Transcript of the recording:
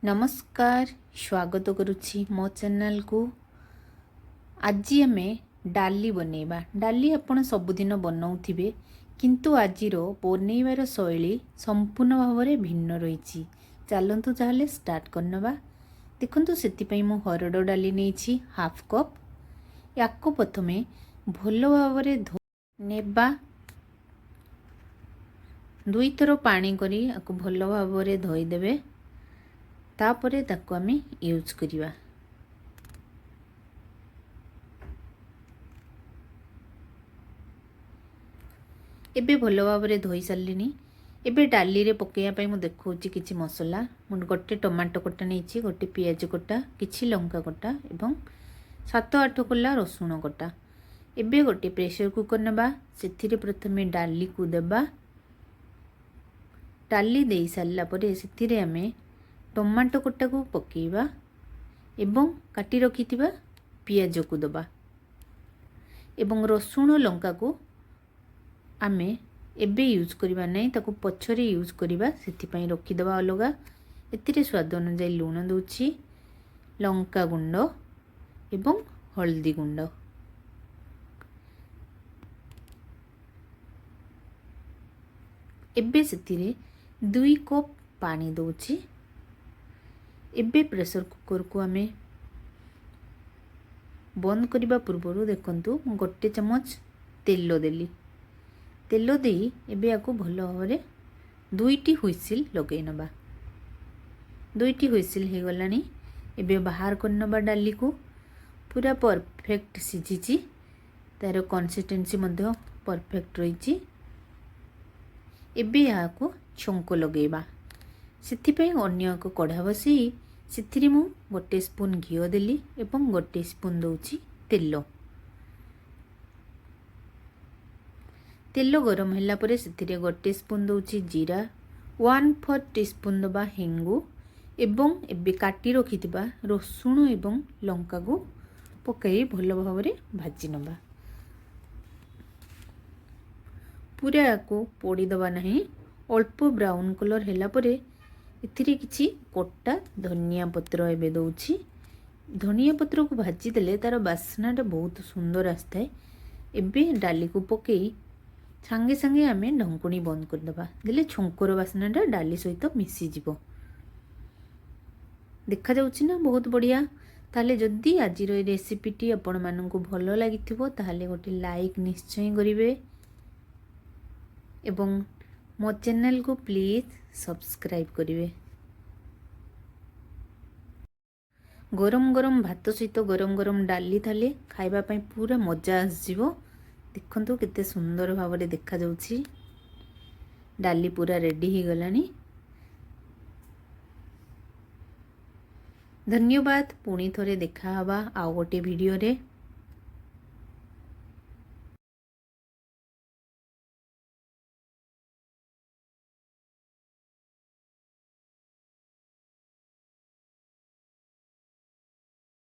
ନମସ୍କାର, ସ୍ୱାଗତ କରୁଛି ମୋ ଚ୍ୟାନେଲକୁ। ଆଜି ଆମେ ଡାଲି ବନେଇବା। ଡାଲି ଆପଣ ସବୁଦିନ ବନାଉଥିବେ, କିନ୍ତୁ ଆଜିର ବନେଇବାର ଶୈଳୀ ସମ୍ପୂର୍ଣ୍ଣ ଭାବରେ ଭିନ୍ନ ରହିଛି। ଚାଲନ୍ତୁ ତାହେଲେ ଷ୍ଟାର୍ଟ କରିନେବା। ଦେଖନ୍ତୁ, ସେଥିପାଇଁ ମୁଁ ହରଡ଼ ଡାଲି ନେଇଛି ହାଫ୍ କପ୍। ୟାକୁ ପ୍ରଥମେ ଭଲ ଭାବରେ ଧୋଇ ନେବା। ଦୁଇଥର ପାଣି କରି ଆକୁ ଭଲ ଭାବରେ ଧୋଇଦେବେ, ତାପରେ ତାକୁ ଆମେ ୟୁଜ୍ କରିବା। ଏବେ ଭଲ ଭାବରେ ଧୋଇ ସାରିଲିଣି। ଏବେ ଡାଲିରେ ପକାଇବା ପାଇଁ ମୁଁ ଦେଖାଉଛି କିଛି ମସଲା। ମୁଁ ଗୋଟେ ଟମାଟୋ କଟା ନେଇଛି, ଗୋଟେ ପିଆଜ କଟା, କିଛି ଲଙ୍କା କଟା ଏବଂ 7-8 କୋଲା ରସୁଣ କଟା। ଏବେ ଗୋଟେ ପ୍ରେସର କୁକର୍ ନେବା, ସେଥିରେ ପ୍ରଥମେ ଡାଲିକୁ ଦେବା। ଡାଲି ଦେଇ ସାରିଲା ପରେ ସେଥିରେ ଆମେ ଟମାଟୋ କଟାକୁ ପକାଇବା ଏବଂ କାଟି ରଖିଥିବା ପିଆଜକୁ ଦେବା ଏବଂ ରସୁଣ ଲଙ୍କାକୁ ଆମେ ଏବେ ୟୁଜ୍ କରିବା ନାହିଁ, ତାକୁ ପଛରେ ୟୁଜ୍ କରିବା, ସେଥିପାଇଁ ରଖିଦେବା ଅଲଗା। ଏଥିରେ ସ୍ୱାଦ ଅନୁଯାୟୀ ଲୁଣ ଦେଉଛି, ଲଙ୍କା ଗୁଣ୍ଡ ଏବଂ ହଳଦୀ ଗୁଣ୍ଡ। ଏବେ ସେଥିରେ 2 କପ୍ ପାଣି ଦେଉଛି। ଏବେ ପ୍ରେସର କୁକରକୁ ଆମେ ବନ୍ଦ କରିବା ପୂର୍ବରୁ ଦେଖନ୍ତୁ, ମୁଁ 1 ଚାମଚ ତେଲ ଦେଲି। ତେଲ ଦେଇ ଏବେ ୟାକୁ ଭଲ ଭାବରେ 2ଟି ହୁଇସିଲ୍ ଲଗାଇ ନେବା। 2ଟି ହୁଇସିଲ୍ ହେଇଗଲାଣି। ଏବେ ବାହାର କରିନେବା ଡାଲିକୁ। ପୁରା ପରଫେକ୍ଟ ସିଝିଛି, ତା'ର କନସିଷ୍ଟେନ୍ସି ମଧ୍ୟ ପରଫେକ୍ଟ ରହିଛି। ଏବେ ଏହାକୁ ଛୁଙ୍କ ଲଗାଇବା। ସେଥିପାଇଁ ଅନ୍ୟ ଏକ କଢ଼ା ବସାଇ ସେଥିରେ ମୁଁ 1 ସ୍ପୁନ୍ ଘିଅ ଦେଲି ଏବଂ 1 ସ୍ପୁନ୍ ଦେଉଛି ତେଲ। ତେଲ ଗରମ ହେଲା ପରେ ସେଥିରେ 1 ସ୍ପୁନ୍ ଦେଉଛି ଜିରା, 1/4 ଟି ସ୍ପୁନ୍ ଦେବା ହେଙ୍ଗୁ ଏବଂ ଏବେ କାଟି ରଖିଥିବା ରସୁଣ ଏବଂ ଲଙ୍କାକୁ ପକାଇ ଭଲ ଭାବରେ ଭାଜି ନେବା। ପୁରା ୟାକୁ ପୋଡ଼ିଦେବା ନାହିଁ, ଅଳ୍ପ ବ୍ରାଉନ୍ କଲର୍ ହେଲା ପରେ ଏଥିରେ କିଛି କଟା ଧନିଆ ପତ୍ର ଏବେ ଦେଉଛି। ଧନିଆ ପତ୍ରକୁ ଭାଜିଦେଲେ ତା'ର ବାସ୍ନାଟା ବହୁତ ସୁନ୍ଦର ଆସିଥାଏ। ଏବେ ଡାଲିକୁ ପକାଇ ସାଙ୍ଗେ ସାଙ୍ଗେ ଆମେ ଢଙ୍କୁଣୀ ବନ୍ଦ କରିଦେବା, ଦେଲେ ଛୁଙ୍କର ବାସ୍ନାଟା ଡାଲି ସହିତ ମିଶିଯିବ। ଦେଖାଯାଉଛି ନା ବହୁତ ବଢ଼ିଆ? ତାହେଲେ ଯଦି ଆଜିର ଏ ରେସିପିଟି ଆପଣମାନଙ୍କୁ ଭଲ ଲାଗିଥିବ, ତାହେଲେ ଗୋଟେ ଲାଇକ୍ ନିଶ୍ଚୟ କରିବେ ଏବଂ ମୋ ଚ୍ୟାନେଲକୁ ପ୍ଲିଜ୍ ସବସ୍କ୍ରାଇବ୍ କରିବେ। ଗରମ ଗରମ ଭାତ ସହିତ ଗରମ ଗରମ ଡାଲି ଥାଲେ ଖାଇବା ପାଇଁ ପୁରା ମଜା ଆସିଯିବ। ଦେଖନ୍ତୁ କେତେ ସୁନ୍ଦର ଭାବରେ ଦେଖାଯାଉଛି। ଡାଲି ପୁରା ରେଡ଼ି ହେଇଗଲାଣି। ଧନ୍ୟବାଦ, ପୁଣି ଥରେ ଦେଖା ହେବା ଆଉ ଗୋଟେ ଭିଡ଼ିଓରେ।